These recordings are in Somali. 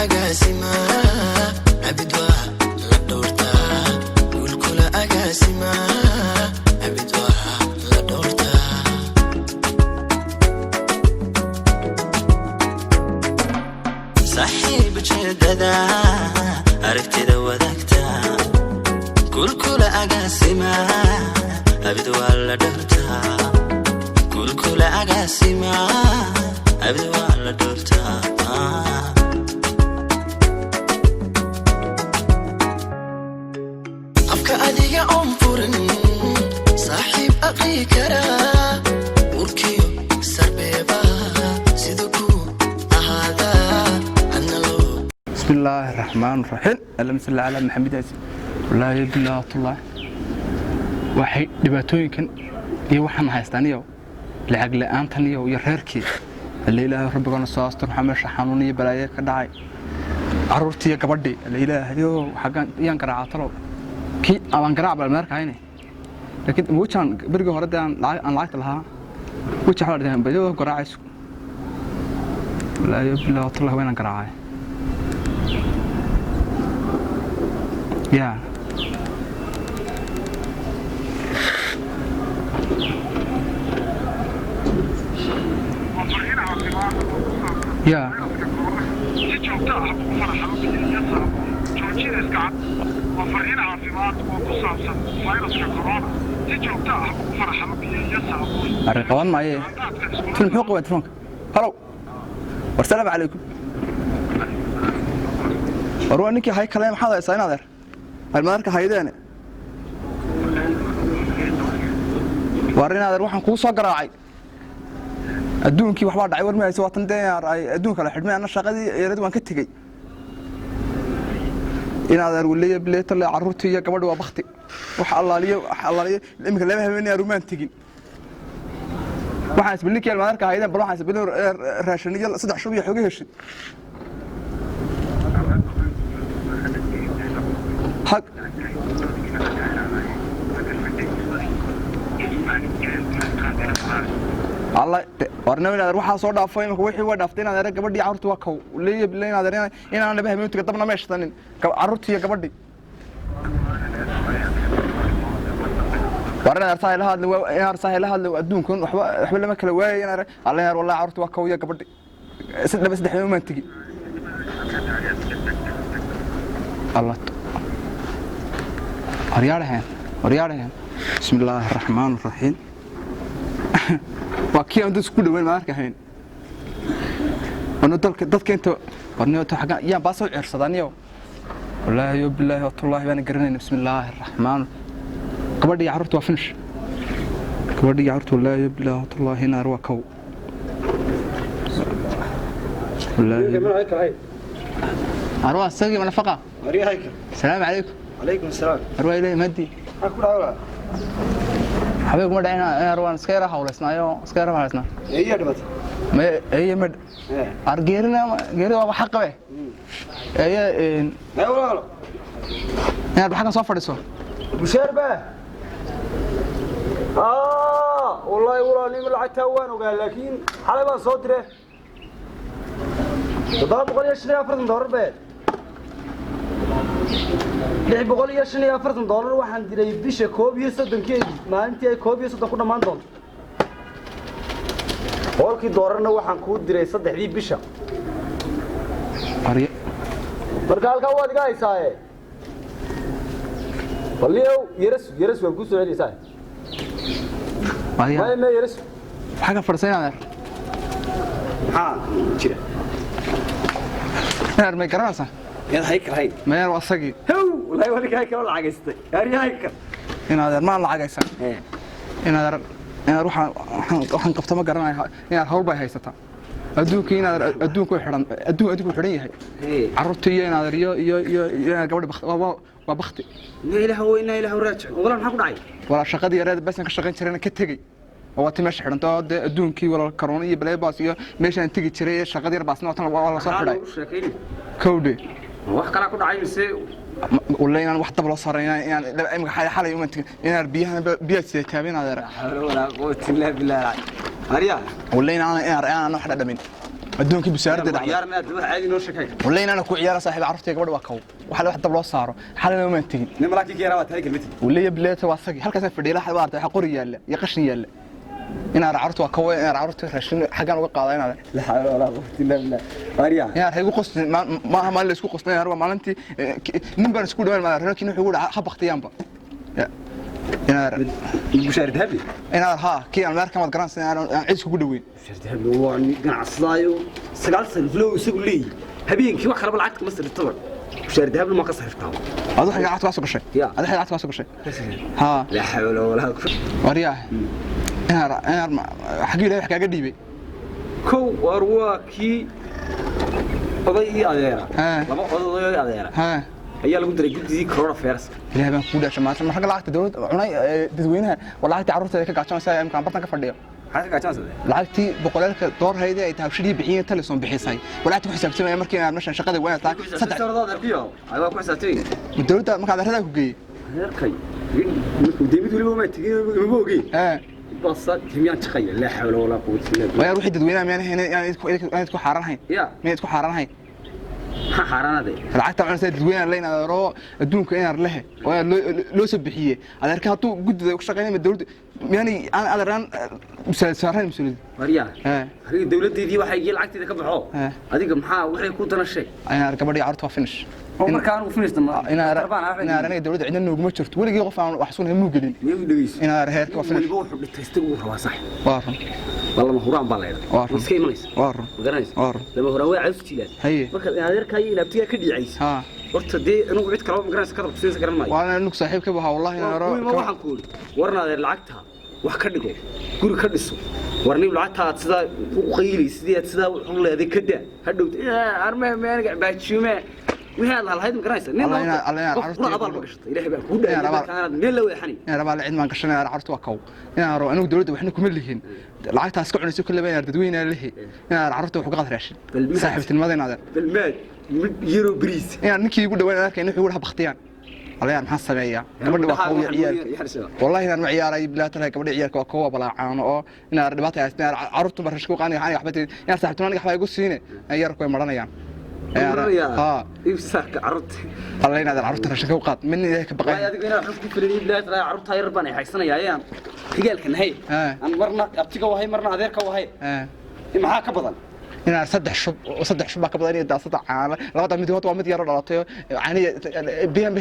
Agaasimaa abid waa la dhowrtaa, guulkula agaasimaa abid waa la dhowrtaa. Saaxiib ujeedada aragtida wadaagta, guulkula agaasimaa abid waa la dhowrtaa, guulkula agaasimaa abid waa la dhowrtaa. Afka adiga oon furin saaxiib aqii karaa, urkiyo sarbeebaha sida ku ahaadaa adna loo بسم الله الرحمن الرحيم، اللهم صل على محمد. والله بالله الله waxay dhibaatooyinkan iyo waxaan haystaan iyo lacag la'aantan iyo reerkii alla ilaahay rabbigana soo astur. Maxaa meesha xanuun iyo balaayo ka dhacay? Caruurtii iyo gabadhii, alla ilaahayo, xaggaan iyaan garaaca talow? Kii aan garaac bal meerkahayne, laakiin wejaan berigii hore dee aan lacagta lahaa weji waxaa la dhahay bayo garaacaysu. Wallaahi bilaahi tallahi waa inaan garaacay yaa. Yaa Si joogto ah ugu faraxalo biyo iyo saabuun. Joojida iska waa fariin caafimaad oo ku saabsan fayraska corona. Si joogto ah ugu faraxalo biyo iyo saabuun. Arrin qaban maaye. Qaadka isku Tun muxuu qabaa telefoonka? Halow, war salaamu calaykum. War waa ninkii hay kale. Maxaad haysaa in adeer almadarka haydeene? War in adeer, waxaan kuu soo garaacay adduunkii waxbaa dhacay. War ma hayso? Waatan dee ay adduunka la xidhmay, anna shaqadii yarad waan ka tegey. In adeer waleeya bileetale, carruurtii iyo gabadhi waa bakti. Wax allaaliyo wax allaaliyo iminka laba habeenay arumaan tegin. Waxaan isbil ninkii almadarka haydeen, bal waxaan isbil raashin iyo saddex shub iyo xoga heshid hag. Alla warna in adeer waxaa soo dhaafo imika wixii waa dhaaftay. In adeer, gabadhii carruurtii waa kow leeya bile. In adeer inaan laba habeen taga dabna meeshtanin carruurtii iyo gabadhii. War in adeer saa ila hadli, in adeer saa ila hadli. Adduunkan waxba lama kala waayay. In adeer, alla in adeer, wallahi carruurtii waa kow iyo gabadhii saddex saddex habeen maan tegin. Alla horyaadhaheen, horyaadhaheen. Bismi illaahi araxmaan araxiim. Waa kii aan dadku ku dhaweyn ma arkahayn wana dalka dadka inta warniyo xagga yaan baa soo ceersadaniyo. Wallaahi yo bilaahi watullaahi baan garanayna. Bismi illaahi araxmaan. Gabadhii carruurta waa finish, gabadhii carruurta. Wallaahi yo bilaahi watullaahi naar waa kow. Wallaahi arwaa sagii ma nafaqa. Salaamu calaykum. عليكم السلام. Arwaa ilaahi mahdi. Maxaa ku dhacay? Habeen kuma dhacin in arwaan iska yara hawlaysnaayo, iska yara hawlaysnaa. Eeyaa dhimatay? Ma eye ma ar geerina geerida waa waxa qabe eye een. Ee walaalo. Inaad xaggan soo fadhiso. Busheer baa. Wallaahi walaal nima lacagtaa waan ogaa, laakiin xalay baan soo diray. $745 bee. $645 waxaan diray bisha 31-keedii, maalintii ay 31 ku dhammaan doonto. Boqolkii doolarna waxaan kuu diray 3dii bisha. Arya. Marka halkaa waad iga haysaaye, balliyow yaras yaras waan kuu soo celinaysaa. Arya. Maya, maya, yaras. Xaggan fadhiso inaad Maxaa jira? Inaad may garanaysaa? Miyaad haykal hayn? Mayaar waa asagii. How wallahi waa ninka haykal oo lacagaystay arya haykal. Inaad maan lacagaysan. Inaad inaad waxaan qabto ma garanayo. Inaad hawl bay haysataa adduunka. Inaad adduunku xidhan, adduunku xidhan yahay. Carruurta iyo inaad iyo inaad gabadha bakti waa bakti. Inna ilaaha wa inna ilaahu raajicuun. Walaal, maxaa ku dhacay? Walaa shaqadii yareed basan ka shaqayn jirayna ka tegey oo waa ti meesha xidhanta oo dee adduunkii walaal karoona iyo baleebaas iyo meeshaan tegi jiray ee shaqadii yar baasna waa tan waa la soo xidhay. Maxaa loogu sheekayn? Kowdhe. Wax kalaa ku dhacay mise? Walla inaan wax dab loo saaray inaan imika xalay uma tegin inaan biyahan biyaha sidataabin inaad Xawla walaa quwwata illaa billah arya. Walla inaan wax dhadhamin. Adduunkii busaaradda dhacday. Ciyaarna aad wax caadi noo sheekay. Wallahi inaan ku ciyaara saaxiib, carruurtay gabadha waa kaw, waxa la wax dab loo saaro xalina ma tegin. Nin malaakii ka yaraa waa tahay kelmadii. Wallahi bileeta waa sagi halkaas fadhiya laxad waa artay waxa qori yaalla iyo qashin yaalla. Inaad carruurta waa kaw, inaad carruurta raashin xaggan uga qaada inaad. La xawla walaa quwwata illa billah. Ariya. Inaad igu qostin ma aha maalin la isku qostin, waa maalintii nin baan isku dhawaan maalintii reerkiina wuxuu ugu dhaca ha baktiyaanba. Inaad Bushaar dahabi. Inaad ha kii aan meerka maad garanaysaa aan cid iskugu dhaweyn. Bushaar dahabi waa nin ganacsadaayo 9 sano flow isagu leeyahay. Habeenkii wax kalaba lacagta kama sarifto. Bushaar dahabi ma ka sariftaa. Aad waxay lacagta ka soo gashay. Ya. Aad waxay lacagta ka soo gashay. Ha. La xawla walaa quwwata. Waryaah. Inaad xagii Ilaahay wax kaaga dhiibay. Kow war waa kii oday iyo adeera. Ha. Laba oday iyo adeera. Ha. Ayaa lagu diray guddidii coronavirus. Ilaahay baan kuu dhashay maanta marka lacagta dawladda cunay dadweynaha waa lacagta carruurta ay ka gaajoonaysaa imkaan bartan ka fadhiyo. Maxaad ka gaajoonaysaa? Lacagtii boqolaalka doorhayda ay tahabshidii bixiyeen Telesom bixisay. Walacagta ku xisaabtamaya markii aan meeshan shaqada weyn tahay saddex adeer ku yaal. Ay waa ku xisaabtay. Dawladda marka adeerada ku geeyay. Adeerkay. Markuu deemid waliba ma tegin ma ogey. Bas timiyaan shaqaya la xawla walaa quwwata illa billah. Waa ruuxii dadweynaha miyaan ahayn inaan isku xaaranahayn. Ya. Miyaan isku xaaranahayn. Maxaa xaaraanade? Lacagta cunaysa dadweynaha leyn adeero adduunka inaad lehe oo inaad loo soo bixiyey adeerka hadduu guddida ku shaqeynaya dawladda miyaanay aan adeeraan saarayn mas-uuliyadda. Mariya. Adiga dawladdeedii waxay iyo lacagteeda ka baxo. Adiga maxaa waxay ku dana shay? Inaad gabadhii carruurta waa finish. Oo marka anigu finish dama. Inaad aniga dawladda cidna nooguma jirto weligii qof aan wax sunahay muu gelin. Miyuu dhageyso? Inaad heerka waa finish. Waliba wuxuu dhintay uu rabaa sax. Waa run. Waa lama huraan baa leedahay. Waa run. Iska imanaysa. Waa run. Ma garanaysa? Waa run. Lama huraan waa caws jiilaan. Haye. Marka adeerka iyo ilaabtiga ka dhicaysa. Ha. Horta dee anigu cid kale ma garanaysa ka dabtusinaysa garan maayo. Waa anigu saaxiibka waxa wallahi inaan ro. Waxaan ku yiri warna adeer lacagta wax ka dhigo guri ka dhiso warni lacagta aad sidaa u qaylay sidii aad sidaa u leeday ka daa hadhow arme meeniga baajuume wixii aad lahayd ma garanaysa nin alla abaal ma gashatay Ilaahay baa ku dhaayay markaanaad meel la weexani inaan abaal cid maan gashanay carruurta waa kaw inaan ro anigu dawladda waxna kuma lihin lacagtaas ka cunayso kullu inaan dadweynaha lihi inaan carruurta wax uga qad raashin saaxiibtinimada inaad balmaad mid yaro bariis inaan ninkii ugu dhawaan arkay inuu wuxuu bakhtiyaan alla maxaan sameeyaa gabadha waa kaw ciyaar wallahi inaan ma ciyaaray bilaa talahay gabadha ciyaarka waa kaw balaacaan oo inaan dhibaato haysto inaan carruurtu barashku qaani waxaan waxba inaan saaxiibtinimada waxba igu siine ay yarku way maranayaan. Ha. Ibsaaka carruurta. Alla inaad carruurta rashin ka qaad min ilaahay ka baqay. Way adigu inaad xog ku filin ilaahay taraa carruurta yar baan ay haysanayaan. Xigaalka nahay. Aan marna abtiga wahay marna adeerka wahay. Maxaa ka badan? Inaad saddex shub ka badan iyo daasada caana labada mid waa mid yar oo dhalatay caaniya biyan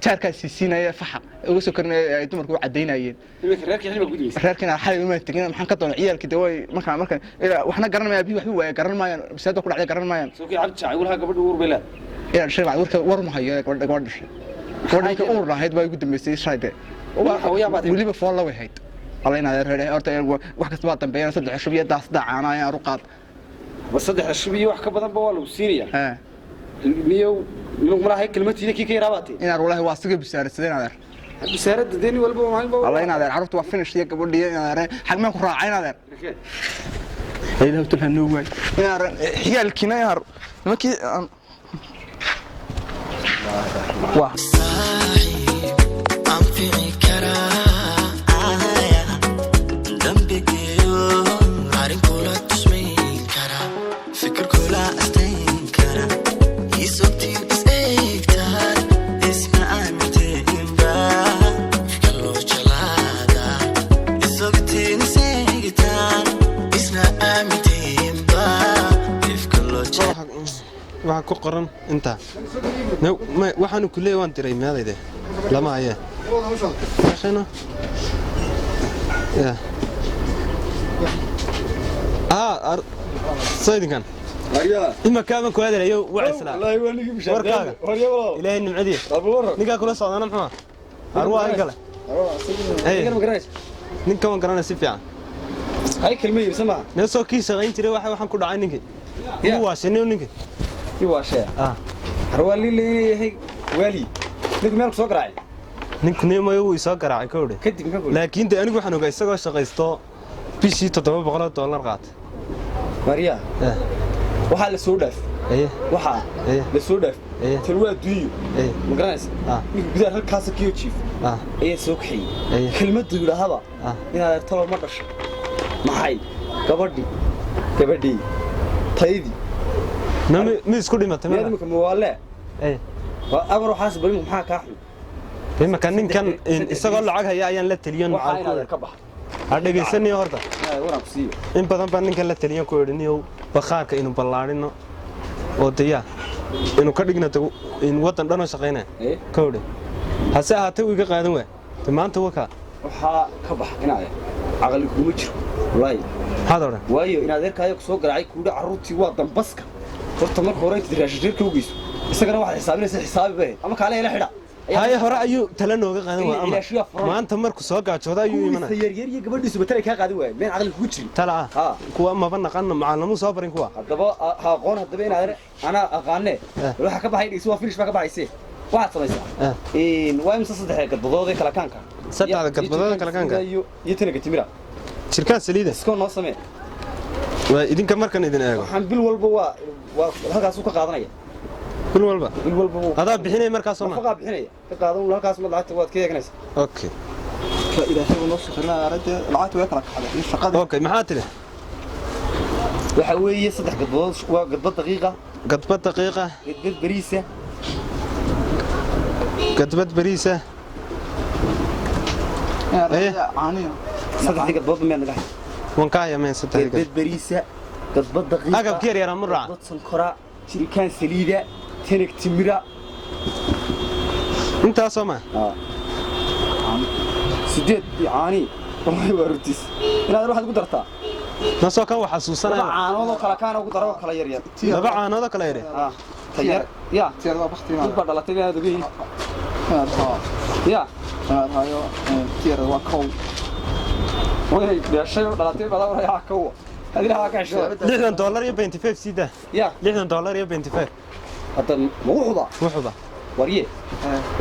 jaarka siisiinaya faxa uga soo karinaya ay dumarku u cadeynayeen. Iminka reerkii xilba gudbiyay. Reerkina xalay uma tegin maxaan ka doonay ciyaalkii daway marka waxna garan maayaan biyo waxba waa garan maayaan bisaada ku dhacday garan maayaan. Soo kii cabdi jacay walaha gabadhu uur bay leedahay. Inaad shay bacd warka war ma hayo gabadha dhashay. Gabadha uur lahayd baa ugu dambeysay shayde. Weliba fool la way hayd. Alla inaad reer horta wax kasta baa dambeeyaan saddex shub iyo daasada caana ayaan u qaad. Bas saddex shub iyo wax ka badan ba waa lagu siinayaa. Niyow nimanku malaha kelmadtiina kii ka yaraabaatay. Inaad wallahi waa siga bisaarsadeen adeer. Bisaaradda deeni walba waa maalin ba. Alla inaad carruurta waa finish iyo gabadhiyo inaad xagmeen ku raacay inaad. Ilaahu tulha noo waay. Inaad xigaalkiina inaad nimankii waa saaxiib anfici karaa dambigiyo arrinkula tusmayn karaa fikirkula astayn kara isogtiin is eegtaan isna aaminteynba kaloo jalaada isogtiin is eegtaan isna aaminteynba ifka loo jalaada. Waxaa ku qoran intaa waxaanu ku leeyahay waan diray meelayde lama haye shaqeyna ya ah saydinkan ima kaaban ku hadalayo waa isla warkaaga ilaahay nimcadii ninkaa kula socdana muxuu arwaa kale ninka waan garanay si fiican. Hay kelmo yiri sama. Meel soo kii shaqayn jiray waxa waxaan ku dhacay ninkii. Wuu waashay ninkii. Kii waashay. Arwaa leeyahay wali. Ninku meel ku soo garaacay. Ninku neemayo wuu soo garaacay kowde. Kadib muxuu ku? Laakiin anigu waxaan ogaa isagoo shaqaysto bishii $700 qaatay. Maria. Waxa la soo dhaaf. Waxa la soo dhaaf. Tan waa adduunyo. Ma garanaysa? Ninku gudaha halkaas kiyo jiif. Ayaa soo kaxiyay. Kelmaddu yidhaahaba inaad talo ma dhasho. Maxay gabadhii Taydii. Ma isku dhimatay miyaad marka? Imika muwaalee. Eh. Waa amar waxaas bal maxaa kaa xun? Imika ninkan isagoo lacag haya ayaan la taliyan. Waxaa inaad ka bax. Ha dhegaysanayo horta. Waraan ku siiyo. In badan baan ninkan la taliyan ku idhi, niyow bakhaarka inuu ballaadhino oo dayaa inuu ka dhigno in waddan dhanoo shaqaynaya. Eh. Ka odhi hase ahaatee uu iga qaadan waay. De maanta wakaa. Waxaa ka bax inaad caqli kuma jiro wallaahi. Maxaad odhan? Waayo in adeerkaayo ku soo garaacay kuudha carruurtii waa dambaska. Horta marka hore intaad raashin reerka u geyso, isagana waxaad xisaabinaysa xisaabi bay ama kaale ila xidha. Haye, hore ayuu tala nooga qaadan Ilaa waa ama ilaashiyaa furan. Maanta markuu soo gaajooda ayuu kuwiisa imanaya. Yaryar iyo gabadhiisu batalay kaa qaadi waaye, meen caqli kugu jirin. Tala ah. Ha. Kuwa maba naqano, macallamuu soo barin kuwa. Haddaba ha aqoon haddaba in adeer anaa aqaanee. Eh. Bal waxaa ka baxay dhigsi waa finish baa ka baxayse waxaad samaysaa. Eh. Waa imse saddexda gadbadood ee kala kaanka? Saddexda gadbadood ee kala kaanka? Iyo tanaga timira. Jirkaan saliida. Iskoo noo samee. Waa idinka markan idin eego. Waxaan bil walba waa halkaasuu ka qaadanaya. Bil walba? Bil walba wuu Adaa bixinaya markaas soo ma? Nafaqaa bixinaya ka qaadan halkaas ma lacagta waad ka eeganaysaa. Okay. Ilaahay uu noo soo aradde lacagta way kala kaxday iyo shaqadii. Okay, maxaa tidhi? Waxa weeye saddex gadbadood, waa gadbad daqiiqa. Gadbad daqiiqa. Gadbad bariisa. Gadbad bariisa. Eh. Caaniyo. Saddexdii gadbadood miyaad naga hay? Waan ka hayameen saddexdii Gadbad gadbad. bariisa, gadbad daqiiqa. Agabka yar yaraa ma raaca? Gadbad sonkora, jirikaan saliida, tanag timira. Intaas soo ma? Sideed iyo caani. Wallahi waa runtiis inaad waxaad ku dartaa. Nasoo kan wax Laba xasuusanaya. Caanood oo kala kaana ugu dara oo kala yar yar. Laba caanood oo kala yidhi. Ah, tayar ya. Tiyada waa bakti. Dad baa dhalatay inaad ogeyn ya. Inaad hayo tiyada waa kow. Way dhashay oo dhalatay badaa warayaa kowa adina waa ka xishooda. $60 iyo 25 sida. Ya. $60 iyo 25. Hadda ma wuxuba? Wuxuba. Warye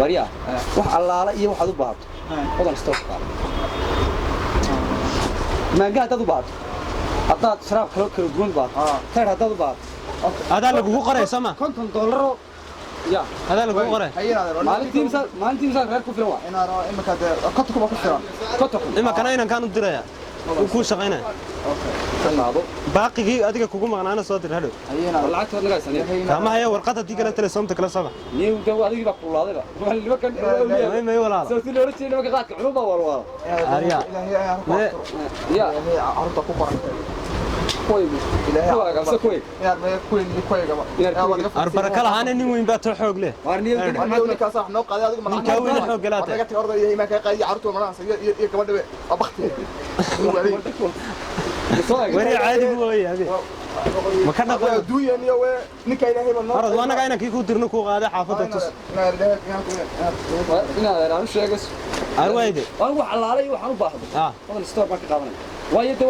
warya, wax allaala iyo waxaad u baahato wadan stock qaado. Maanga haddaad u baahato, haddaad sharaab kalo kala duwan baahato, tayr haddaad u baahato. Adaa lagugu qoray soo ma? $50 ya. Adaa lagugu qoray. Maalintii misaa reer ku filan waa? Inaad imika dee 50 kuma ku filan. 50,000. Imakana inankaan u diraya uu kuu shaqaynaya. Ka qaado. Baaqigii adiga kugu maqnaana soo dir hadhow. Lacagta waad naga haysaneen. Kaama haya warqad haddii kale telesoomta kala soo bax. Niyow de adigii baa kululaadayba nimankan. May may walaal. Sababtii loola jeeday nimanka qaadka cunug baa walwaala. Arya. Ya. Carruurta ku qoran. Kuwaygu kuwaaga mise kuwayga? Inaad maya kuweyn iyo kuwaygaba. Arbaraka lahaana nin weyn baa too xoog leh. Waar niyow Ninkaas wax noo qaaday adigu. Ninkaa weyne xoog galaatay. Naga tag orday iyo imaanka qaadiyo carruurta maranaysa iyo gabadha waa bakti. Weri caadi buu ooyay habe ma ka dhaqo. Adduunyan iyo we ninka Ilaahay baa noo. Orod waa annaga inankii kuu dirno kuu qaaday xaafadda tus. Inaad aan u sheegayso. Arwayde. Anigu wax allaalay waxaan u baahdo Ah. wadan store baan ka qaadanaya waayo de.